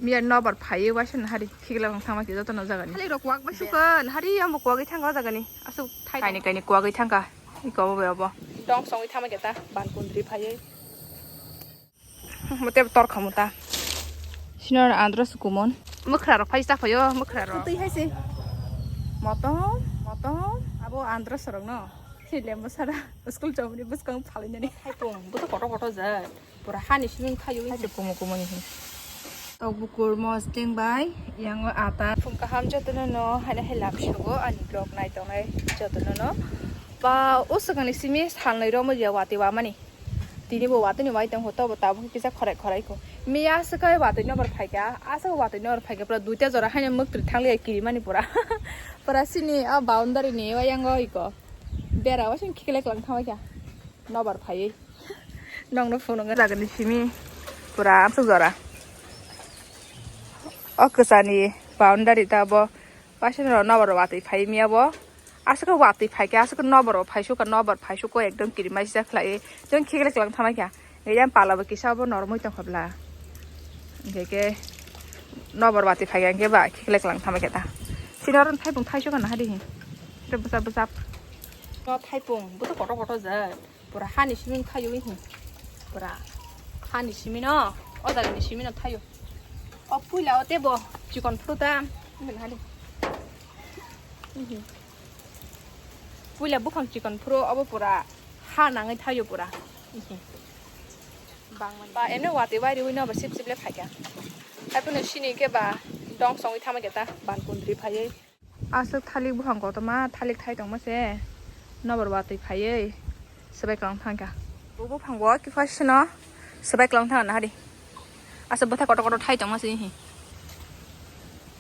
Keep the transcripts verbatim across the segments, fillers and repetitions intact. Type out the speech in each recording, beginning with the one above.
Miya nobar phaiwi waisa no hari khikla wng thangma khe joto no jaga ni. Hali rok kwak bai sukan hari ambo kwagwi thangka o jaga ni. Asuk thai kaini kaini kwagwi thangka. Iko bo bai obo. Dong songwi thangma khe ta ban kundri phaiwi. Mote tor khamu ta. Sinor andro sukumon. Mukra rok phai ta phaio mukra rok. Twi hai se. Motom motom abo andro sorok no. Sile mosara school chomni bwskang phalai nani. Hai pung buto koto koto ja. Pura hani simi thaio. Hai kumu kumu ni. Tok bukur mosdeng bai yango ata. Phung kaham jotono no haina hai lab sugo ani vlog nai tongnai jotono no. Ba o swkangni simi salnwi romo ya wati wamani. Tini bo watwi ni mai tong ho tobo tabuk kisa khorai khorai kho. Miya swkang watwi nobar phaikha aswk watwi nobar phaikha pura duita jora haino mwktwi thangliya kirimani pura. Pura sini a boundary ni o yango iko. Bera o sini khiklek lang thangkha. Nobar phaiwi. Nokno phunukna jagani simi pura amsuk jora. O kwchani boundary ta bo paisano nobar watwi phai miya bo. Aswk watwi phaikhe aswk nobar phaisu ka nobar phaisu ko ekdom kirimai sijak khlai. Jeng khiklek lang thangkha. Yang pala bo kisa bo normoi tongkha bla. Hingke ke nobar watwi phaikhe hingke ba khiklek lang thangkha ta. Sini oro thaipung thaisu ka naha dihi. Bwsap bwsap. No thaipung buto koto koto ja. Pura hani simi thaio ihi. Pura hani simi no. O jaga ni simi no thaio. O puila o tebo chikon phuru ta. Ihi hani. Ihi. Puila buphang chikon phuru obo pura ha nangwi thaio pura. Ihi. Bangmani. Ba eno wati wai riwi no ba sip sip le phaikha. Hai phano sini ke ba dong songwi thama khe ta ban kundri phaiwi. Aswk thalik buphang kotorma thalik thai tongma se nobar watwi phaiwi swbai kwlang thangkha. Bo buphang bo kiphasino swbai kwlang thangna hari. Aswk bwthai kotor kotor thai tongma se hi.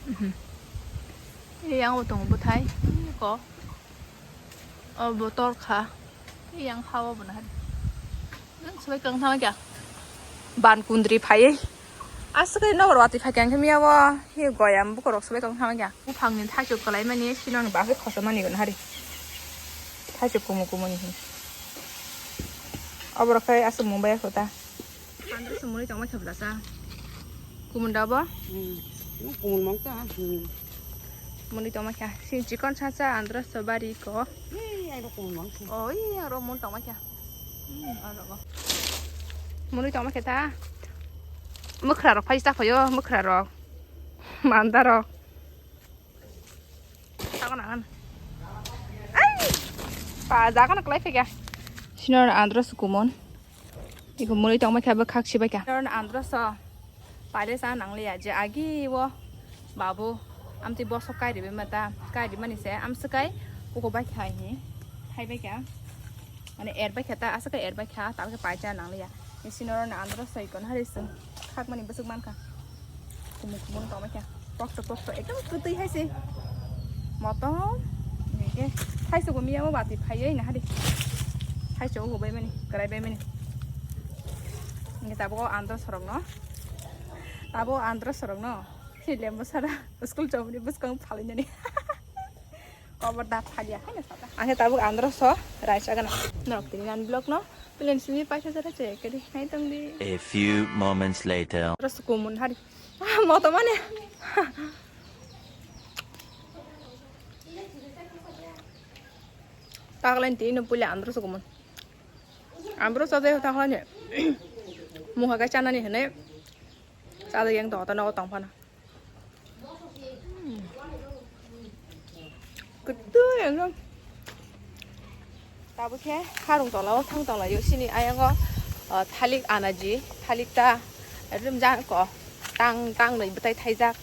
Mhm. Yang bo tongo bwthai ko. O bo torkha. Yang ha o bo na hari. Swbai kwlang thangma kya? Ban kundri phaiwi. Aswk nobar watwi phaikha hwnkhe miya bo. Hi goyam bukorok swbai kwlang thangma kya? Buphangni thaichuk kwlaimani sinoni bagwi khosomani gwn hari. Thaichuk kumu kumuni hin. Oborok khai aswk mung bai kho ta. Andro se mwnwi tongma khe bwlasa. Kumun da bo? Hmm. Kumun mangsa. Hmm. Mwnwi tongma khe. Sini chikon sasa andro se bari ko. Ei, ai ro kumun mangsa. Oh, ei, aro mun tongma khe. Hmm, aro bo. Mwnwi tongma khe ta. Mwkhra rok phai ta phaio, mwkhra rok. Manda rok. Tako nangan. Ai! Pa, jaga na klai phega. Sinor andro sukumon. Iko muli tong bakha bwkhak si bakha. Sinor andro so. Pale sa nang liya je agi wo. Babu. Amti boso kai ribe mata. Kai di mani se. Am sekai. Uko bakha hi. Hai bakha. Mane er bakha ta. Asa kai er bakha. Ta bakha pai cha nang liya. Ni sinor na andro so ikon hari sung. Khak mani bwswk mankha. Kumu kumu tongma khe. Pokto pokto ekdom kwtwi hai se. Motom. Hingke thaichuk bo miya mo bati phaiwi nahadi. Thaichuk bo bai mani, kwrai bai mani. Hingke tabuk o andro sorok no. Tabuk o andro sorok no. Si lembo sara school chomni bwskang phalwi nani. Kobor da phalia hai na sata. Ang khe tabuk andro so raisa gana. Norok tini nan blog no. Plan simi paisa jara che kedi nai tong di. A few moments later. Andro sukumun hari. Ah, moto mane. Taklain tini no puila andro sukumun. Andro sa de taklain. Muha kai chanani hene. Sa de yang to ta no tong phana. Kwtwi ekdom. Tabuk khe harung tola o thang tonglaio sini ayang o, ah, thalik anaji, thalik ta ekdom jang ko tang tang noi bwtai thaijak.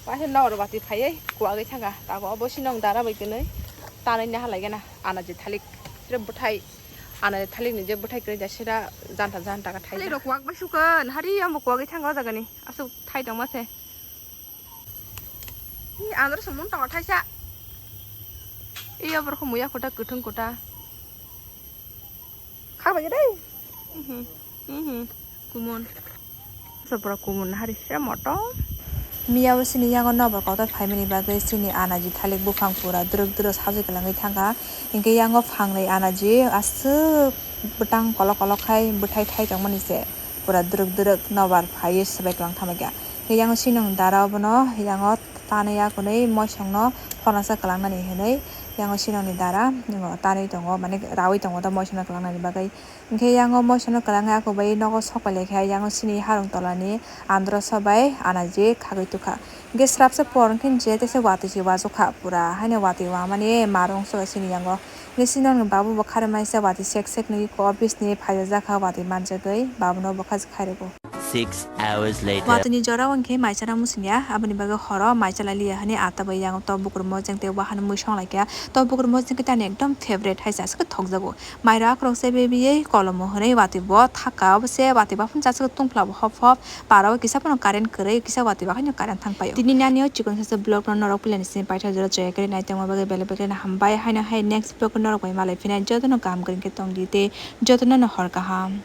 Waisa nokro bati phaiwi kuwagwi thangkha. Tabuk obo sinong dara bai kwnwi tanwi naha lai gana anaji thalik. Tere bwthai anaji thalik ni je bwthai kwrwi ja sira janta janta kha thaijak. Thalik rok kuwak bai sukha nahari omo kuwagwi thangkha o jaga ni aswk thai tongma se. Hi, andro se mun tongo thaisa. Iya, borok muya kota, kwthwng kota. Kha bai dai. Mhm. Mhm. Kumun. Sopra kumun hari se moto. Miya bo sini yago nobor kotor phaimani bagwi sini anaji thalik buphang pura druk druk sajwi kwlangwi thangkha. Hinkhe yango phangnwi anaji aswk bwtang kolok kolok khai bwthai thai tongmani se pura druk druk nobar phaiwi swbai kwlang thamkha. Hingke yango sinong dara obono yango tanwi akunwi moisongno phornasa kwlangnani hinwi yango sinongni dara tanwi tongo, mane rawi tongo da moisongno kwlangnani bagwi. Hingke yango moisongno kwlangwi akwbai nogo sokpailaikha, yango sini harung tolani androso bai anaji khagwi tukha. Hingke srapsa por hingke je tese watwi se wajukha, pura haino watwi wamani marung soba sini yango. Hingke sinongni babu bo kharwi maisa watwi sek sek nwi ko office ni phaijajakha, watwi manjagwi babuno bwkha khairwgo. Six hours later. Watwini jora o hingke maichala musingya, aboni bagwi horo maichala liya hinwi ata bai yango tok bukur mojang tei wahan mui songlaikha. Tok bukur mojang khe tani ekdom favorite hai se aswk thokjago. Mairok akhorok se bebiyei kolomo hinwi watwi bo thaka, obo se watwi baphang chasuk tungphla bo hop hop. Para o kisa phano current kwrwi, kisa watwi bahaino current thang paio. Tini nani o chikon sasa vlog no norok pilani simi paithak jora chaya kwrwi nai tongma bagwi belai belai no hambai. Haino hai next vlog o norok bai malai phinai, jotono kaham kwrwi khe tongdi tei jotono no hor kaham.